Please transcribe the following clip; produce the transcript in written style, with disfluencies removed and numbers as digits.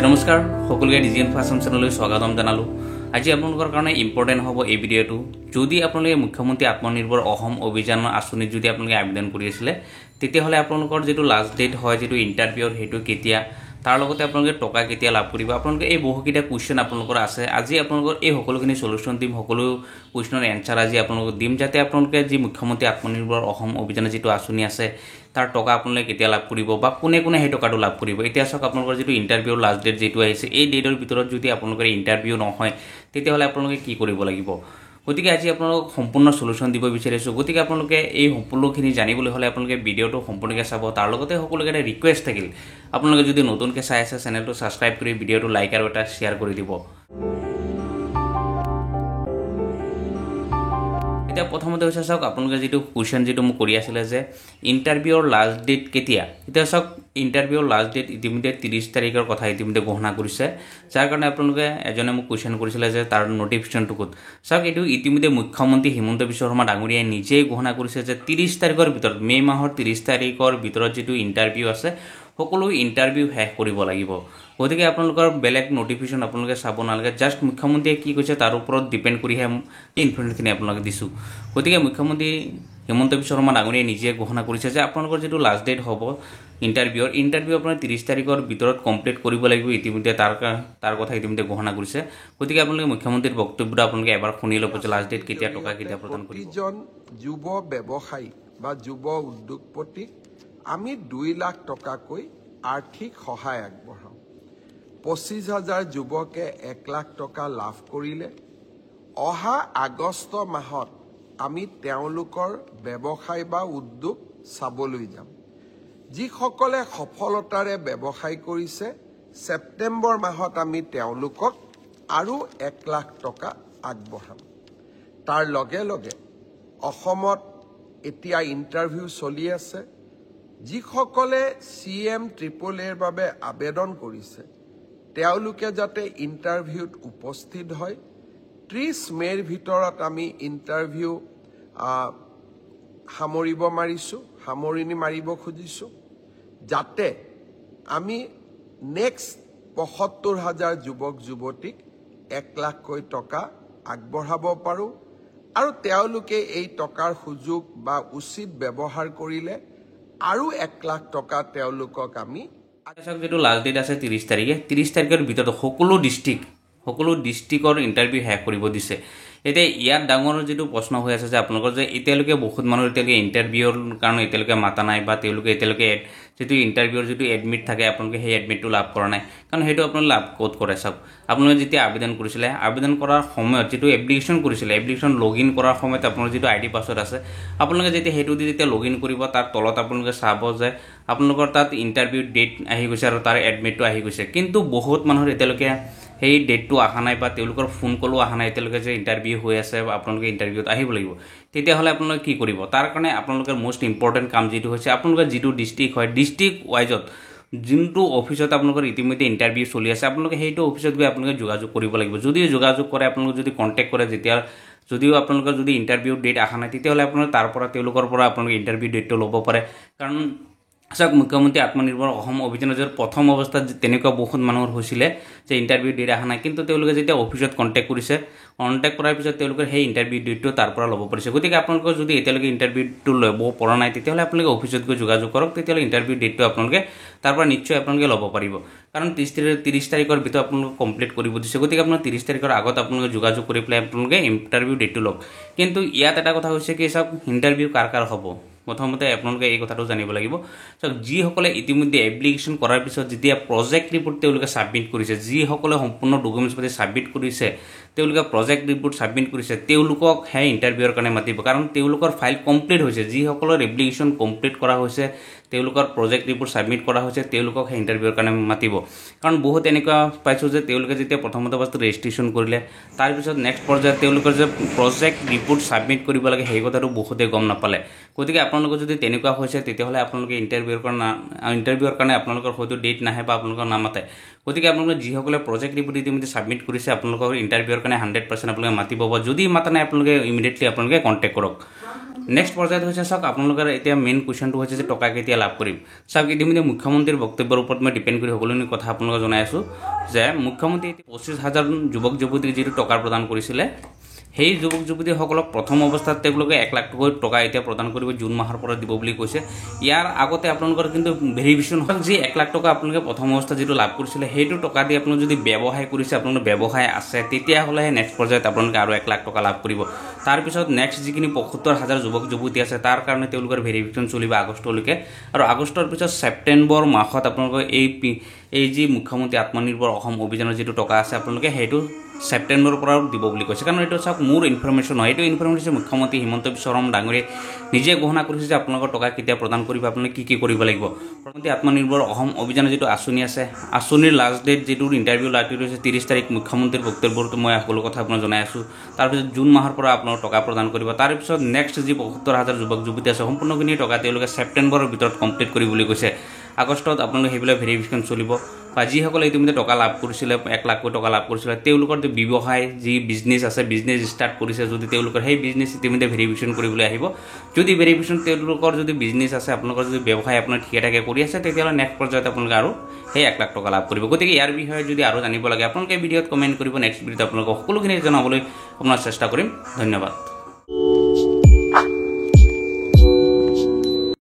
নমস্কাৰ সকলোকে ডিজি ইনফো আছাম চেনেললৈ স্বাগতম জনালোঁ। আজি আপোনালোকৰ কাৰণে ইম্পৰ্টেণ্ট হ'ব এই ভিডিঅ'টো। যদি আপোনালোকে মুখ্যমন্ত্ৰী আত্মনিৰ্ভৰ অসম অভিযান আঁচনিত যদি আপোনালোকে আবেদন কৰি আছিলে, তেতিয়াহ'লে আপোনালোকৰ যিটো লাষ্ট ডেট হয়, যিটো ইণ্টাৰভিউৰ, সেইটো কেতিয়া, তাৰ লগতে আপোনালোকে টকা কেতিয়া লাভ কৰিব, আপোনালোকে এই বহুকেইটা কুৱেশ্যন আপোনালোকৰ আছে। আজি আপোনালোকৰ এই সকলোখিনি চলিউশ্যন দিম, সকলো কুৱেশ্যনৰ এনচাৰ আজি আপোনালোকক দিম, যাতে আপোনালোকে যি মুখ্যমন্ত্ৰী আত্মনিৰ্ভৰ অসম অভিযানৰ যিটো আঁচনি আছে তাৰ টকা আপোনালোকে কেতিয়া লাভ কৰিব বা কোনে কোনে সেই টকাটো লাভ কৰিব। এতিয়া চাওক, আপোনালোকৰ যিটো ইণ্টাৰভিউৰ লাষ্ট ডেট যিটো আহিছে, এই ডেটৰ ভিতৰত যদি আপোনালোকৰ ইণ্টাৰভিউ নহয় তেতিয়াহ'লে আপোনালোকে কি কৰিব লাগিব। গতিকে আজি আপোনালোকক সম্পূৰ্ণ চলিউশ্যন দিব বিচাৰিছোঁ। গতিকে আপোনালোকে এই সম্পূৰ্ণখিনি জানিবলৈ হ'লে আপোনালোকে ভিডিঅ'টো সম্পূৰ্ণকৈ চাব। তাৰ লগতে সকলোকে এটা ৰিকুৱেষ্ট থাকিল, আপোনালোকে যদি নতুনকৈ চাই আছে চেনেলটো ছাবস্ক্ৰাইব কৰি ভিডিঅ'টো লাইক আৰু এটা শ্বেয়াৰ কৰি দিব। এতিয়া প্ৰথমতে হৈছে চাওক, আপোনালোকে যিটো কুৱেশ্যন যিটো মোক কৰি আছিলে যে ইণ্টাৰভিউৰ লাষ্ট ডেট কেতিয়া। এতিয়া চাওক, ইণ্টাৰভিউৰ লাষ্ট ডেট ইতিমধ্যে 30 তাৰিখৰ কথা ইতিমধ্যে ঘোষণা কৰিছে, যাৰ কাৰণে আপোনালোকে এজনে মোক কুৱেশ্যন কৰিছিলে যে তাৰ নটিফিকেশ্যনটো ক'ত। চাওক, এইটো ইতিমধ্যে মুখ্যমন্ত্ৰী হিমন্ত বিশ্ব শৰ্মা ডাঙৰীয়াই নিজেই ঘোষণা কৰিছে যে 30 তাৰিখৰ ভিতৰত, মে' মাহৰ 30 তাৰিখৰ ভিতৰত যিটো ইণ্টাৰভিউ আছে সকলো ইণ্টাৰভিউ শেষ কৰিব লাগিব। গতিকে আপোনালোকৰ বেলেগ নটিফিকেশ্যন আপোনালোকে চাব নালাগে, জাষ্ট মুখ্যমন্ত্ৰীয়ে কি কৈছে তাৰ ওপৰত ডিপেণ্ড কৰিহে এই ইনফৰমেশ্যনখিনি আপোনালোকে দিছোঁ। গতিকে মুখ্যমন্ত্ৰী হিমন্ত বিশ্ব শৰ্মা ডাঙৰীয়াই নিজে ঘোষণা কৰিছে যে আপোনালোকৰ যিটো লাষ্ট ডেট হ'ব ইণ্টাৰভিউৰ, ইণ্টাৰভিউ আপোনাৰ 30 তাৰিখৰ ভিতৰত কমপ্লিট কৰিব লাগিব। ইতিমধ্যে তাৰ কথা ইতিমধ্যে ঘোষণা কৰিছে। গতিকে আপোনালোকে মুখ্যমন্ত্ৰীৰ বক্তব্যটো আপোনালোকে এবাৰ শুনি ল'ব যে লাষ্ট ডেট কেতিয়া, টকা কেতিয়া প্ৰদান কৰিব। প্ৰতিজন যুৱ ব্যৱসায়ী বা যুৱ উদ্যোগপতিক আমি 2 লাখ টকাকৈ আৰ্থিক সহায় আগবঢ়াওঁ। 25,000 যুৱকে 1 লাখ টকা লাভ কৰিলে। অহা আগষ্ট মাহত আমি তেওঁলোকৰ ব্যৱসায় বা উদ্যোগ চাবলৈ যাম। যিসকলে সফলতাৰে ব্যৱসায় কৰিছে, ছেপ্টেম্বৰ মাহত আমি তেওঁলোকক আৰু 1 লাখ টকা আগবঢ়াম। তাৰ লগে লগে অসমত এতিয়া ইণ্টাৰভিউ চলি আছে। যিসকলে CM triple এৰ বাবে আবেদন কৰিছে তেওঁলোকে যাতে ইণ্টাৰভিউত উপস্থিত হয়। 30 মে'ৰ ভিতৰত আমি ইণ্টাৰভিউ সামৰিব মাৰিছোঁ, সামৰণি মাৰিব খুজিছোঁ, যাতে আমি নেক্সট 75,000 যুৱক যুৱতীক 1 লাখকৈ টকা আগবঢ়াব পাৰোঁ। আৰু তেওঁলোকে এই টকাৰ সুযোগ বা উচিত ব্যৱহাৰ কৰিলে আৰু 1 লাখ টকা তেওঁলোকক আমি। যিটো লাষ্ট ডেট আছে 30 তাৰিখে, 30 তাৰিখৰ ভিতৰত সকলো ডিষ্ট্ৰিক্টৰ ইণ্টাৰভিউ শেষ কৰিব দিছে। এতিয়া ইয়াত ডাঙৰ যিটো প্ৰশ্ন হৈ আছে যে আপোনালোকৰ যে এতিয়ালৈকে বহুত মানুহ এতিয়ালৈকে ইণ্টাৰভিউৰ কাৰণে এতিয়ালৈকে মাতা নাই বা তেওঁলোকে এতিয়ালৈকে যিটো ইণ্টাৰভিউৰ যিটো এডমিট থাকে আপোনালোকে সেই এডমিটটো লাভ কৰা নাই। কাৰণ সেইটো আপোনালোকে লাভ ক'ত কৰে চাওক, আপোনালোকে যেতিয়া আবেদন কৰিছিলে, আবেদন কৰাৰ সময়ত যিটো এপ্লিকেশ্যন কৰিছিলে, এপ্লিকেশ্যন লগ ইন কৰাৰ সময়ত আপোনালোকৰ যিটো আই ডি পাছৱৰ্ড আছে, আপোনালোকে যেতিয়া সেইটো দি যেতিয়া লগ ইন কৰিব তাৰ তলত আপোনালোকে চাব যে আপোনালোকৰ তাত ইণ্টাৰভিউ ডেট আহি গৈছে আৰু তাৰ এডমিটটো আহি গৈছে। কিন্তু বহুত মানুহৰ এতিয়ালৈকে সেই ডেটটো অহা নাই বা তেওঁলোকৰ ফোন কলো অহা নাই এতিয়ালৈকে যে ইণ্টাৰভিউ হৈ আছে বা আপোনালোকে ইণ্টাৰভিউত আহিব লাগিব। তেতিয়াহ'লে আপোনালোকে কি কৰিব? তাৰ কাৰণে আপোনালোকৰ মষ্ট ইম্পৰ্টেণ্ট কাম যিটো হৈছে, আপোনালোকৰ যিটো ডিষ্ট্ৰিক্ট হয়, ডিষ্ট্ৰিক্ট ৱাইজত যোনটো অফিচত আপোনালোকৰ ইতিমধ্যে ইণ্টাৰভিউ চলি আছে, আপোনালোকে সেইটো অফিচত গৈ আপোনালোকে যোগাযোগ কৰিব লাগিব। যদি যোগাযোগ কৰে, আপোনালোকে যদি কণ্টেক্ট কৰে, যেতিয়া যদিও আপোনালোকৰ যদি ইণ্টাৰভিউ ডেট অহা নাই তেতিয়াহ'লে আপোনালোকে তাৰ পৰা তেওঁলোকৰ পৰা আপোনালোকে ইণ্টাৰভিউ ডেটটো ল'ব পাৰে। কাৰণ চাওক, মুখ্যমন্ত্ৰী আত্মনিৰ্ভৰ অসম অভিযানৰ যে প্ৰথম অৱস্থাত তেনেকুৱা বহুত মানুহৰ হৈছিলে যে ইণ্টাৰভিউ ডেট অহা নাই, কিন্তু তেওঁলোকে যেতিয়া অফিচত কণ্টেক্ট কৰিছে, কণ্টেক্ট কৰাৰ পিছত তেওঁলোকে সেই ইণ্টাৰভিউ ডেটটো তাৰ পৰা ল'ব পাৰিছে। গতিকে আপোনালোকৰ যদি এতিয়ালৈকে ইণ্টাৰভিউটো ল'ব পৰা নাই তেতিয়াহ'লে আপোনালোকে অফিচত গৈ যোগাযোগ কৰক, তেতিয়াহ'লে ইণ্টাৰভিউ ডেটটো আপোনালোকে তাৰ পৰা নিশ্চয় আপোনালোকে ল'ব পাৰিব। কাৰণ 30 তাৰিখৰ ভিতৰত আপোনালোকে কমপ্লিট কৰিব দিছে। গতিকে আপোনালোকে 30 তাৰিখৰ আগত আপোনালোকে যোগাযোগ কৰি পেলাই আপোনালোকে ইণ্টাৰভিউ ডেটটো লওক। কিন্তু ইয়াত এটা কথা হৈছে কি চাওক, ইণ্টাৰভিউ কাৰ কাৰ হ'ব, প্ৰথমতে আপোনালোকে এই কথাটো জানিব লাগিব। চাওক, যিসকলে ইতিমধ্যে এপ্লিকেশ্যন কৰাৰ পিছত যেতিয়া প্ৰজেক্ট ৰিপৰ্ট তেওঁলোকে ছাবমিট কৰিছে, যিসকলে সম্পূৰ্ণ ডকুমেণ্টছ পাতি ছাবমিট কৰিছে, তেওঁলোকে প্ৰজেক্ট ৰিপৰ্ট ছাবমিট কৰিছে, তেওঁলোককহে ইণ্টাৰভিউৰ কাৰণে মাতিব। কাৰণ তেওঁলোকৰ ফাইল কমপ্লিট হৈছে, যিসকলৰ এপ্লিকেশ্যন কমপ্লিট কৰা হৈছে, তেওঁলোকৰ প্ৰজেক্ট ৰিপৰ্ট ছাবমিট কৰা হৈছে, তেওঁলোকক সেই ইণ্টাৰভিউৰ কাৰণে মাতিব। কাৰণ বহুত এনেকুৱা পাইছোঁ যে তেওঁলোকে যেতিয়া প্ৰথমতে বস্তু ৰেজিষ্ট্ৰেশ্যন কৰিলে, তাৰপিছত নেক্সট পৰ্যায়ত তেওঁলোকৰ যে প্ৰজেক্ট ৰিপৰ্ট ছাবমিট কৰিব লাগে সেই কথাটো বহুতে গম নাপালে। গতিকে আপোনালোকৰ যদি তেনেকুৱা হৈছে তেতিয়াহ'লে আপোনালোকে ইণ্টাৰভিউৰ কাৰণে আপোনালোকৰ হয়তো ডেট নাহে বা আপোনালোকৰ নামাতে। গতিকে আপোনালোকে যিসকলে প্ৰজেক্ট ৰিপৰ্ট ইতিমধ্যে ছাবমিট কৰিছে, আপোনালোকৰ ইণ্টাৰভিউৰ কাৰণে 100% আপোনালোকে মাতিব। বা যদি মাতা নাই আপোনালোকে ইমিডিয়েটলি আপোনালোকে কণ্টেক্ট কৰক। নেক্সট পৰ্যায়ত হৈছে চাওক, আপোনালোকৰ এতিয়া মেইন কুৱেশ্যনটো হৈছে যে টকা কেতিয়া লাভ কৰিম। চাওক, ইতিমধ্যে মুখ্যমন্ত্ৰীৰ বক্তব্যৰ ওপৰত মই ডিপেণ্ড কৰি সকলোখিনি কথা আপোনালোকক জনাই আছোঁ যে মুখ্যমন্ত্ৰী 25 হাজাৰ যুৱক যুৱতীক যিটো টকা প্ৰদান কৰিছিলে, সেই যুৱক যুৱতীসকলক প্ৰথম অৱস্থাত তেওঁলোকে 1 লাখ টকা টকা এতিয়া প্ৰদান কৰিব, জুন মাহৰ পৰা দিব বুলি কৈছে। ইয়াৰ আগতে আপোনালোকৰ কিন্তু ভেৰিফিকেশ্যন হ'ল। যি 1 লাখ টকা আপোনালোকে প্ৰথম অৱস্থাত যিটো লাভ কৰিছিলে, সেইটো টকা দি আপোনালোকে যদি ব্যৱসায় কৰিছে, আপোনালোকৰ ব্যৱসায় আছে, তেতিয়াহ'লেহে নেক্সট পৰ্যায়ত আপোনালোকে আৰু 1 লাখ টকা লাভ কৰিব। তাৰপিছত নেক্সট যিখিনি 75 হাজাৰ যুৱক যুৱতী আছে, তাৰ কাৰণে তেওঁলোকৰ ভেৰিফিকেশ্যন চলিব আগষ্টলৈকে আৰু আগষ্টৰ পিছত ছেপ্টেম্বৰ মাহত আপোনালোকৰ এই যি মুখ্যমন্ত্ৰী আত্মনিৰ্ভৰ অসম অভিযানৰ যিটো টকা আছে, আপোনালোকে সেইটো ছেপ্টেম্বৰৰ পৰাও দিব বুলি কৈছে। কাৰণ এইটো চাওক, মোৰ ইনফৰমেশ্যন হয়, এইটো ইনফৰমেশ্যন মুখ্যমন্ত্ৰী হিমন্ত বিশ্ব শৰ্মা ডাঙৰীয়াই নিজে ঘোষণা কৰিছে যে আপোনালোকৰ টকা কেতিয়া প্ৰদান কৰিব, আপোনালোকে কি কি কৰিব লাগিব। প্ৰধানমন্ত্ৰী আত্মনিৰ্ভৰ অসম অভিযানৰ যিটো আঁচনি আছে, আঁচনিৰ লাষ্ট ডেট, যিটো ইণ্টাৰভিউ লাষ্ট ডেট হৈছে 30 তাৰিখ। মুখ্যমন্ত্ৰীৰ বক্তব্যটো মই সকলো কথা আপোনাক জনাই আছোঁ। তাৰপিছত জুন মাহৰ পৰা আপোনালোকৰ টকা প্ৰদান কৰিব। তাৰপিছত নেক্সট যি 75 হাজাৰ যুৱক যুৱতী আছে, সম্পূৰ্ণখিনি টকা তেওঁলোকে ছেপ্টেম্বৰৰ ভিতৰত কমপ্লিট কৰিব বুলি কৈছে। আগষ্টত আপোনালোকে সেইবিলাক ভেৰিফিকেশ্যন চলিব বা যিসকলে ইতিমধ্যে টকা লাভ কৰিছিলে, 1 লাখকৈ টকা লাভ কৰিছিলে, তেওঁলোকৰ ব্যৱসায় যি বিজনেছ আছে, বিজনেছ ষ্টাৰ্ট কৰিছে যদি, তেওঁলোকৰ সেই বিজনেছ ইতিমধ্যে ভেৰিফিকেশ্যন কৰিবলৈ আহিব। যদি ভেৰিফিকেশ্যন তেওঁলোকৰ যদি বিজনেছ আছে, আপোনালোকৰ যদি ব্যৱসায় আপোনাৰ ঠিকে ঠাকে কৰি আছে, তেতিয়াহ'লে নেক্সট পৰ্যায়ত আপোনালোকে আৰু সেই 1 লাখ টকা লাভ কৰিব। গতিকে ইয়াৰ বিষয়ে যদি আৰু জানিব লাগে, আপোনালোকে ভিডিঅ'ত কমেণ্ট কৰিব। নেক্সট ভিডিঅ'ত আপোনালোকক সকলোখিনি জনাবলৈ আপোনাৰ চেষ্টা কৰিম। ধন্যবাদ।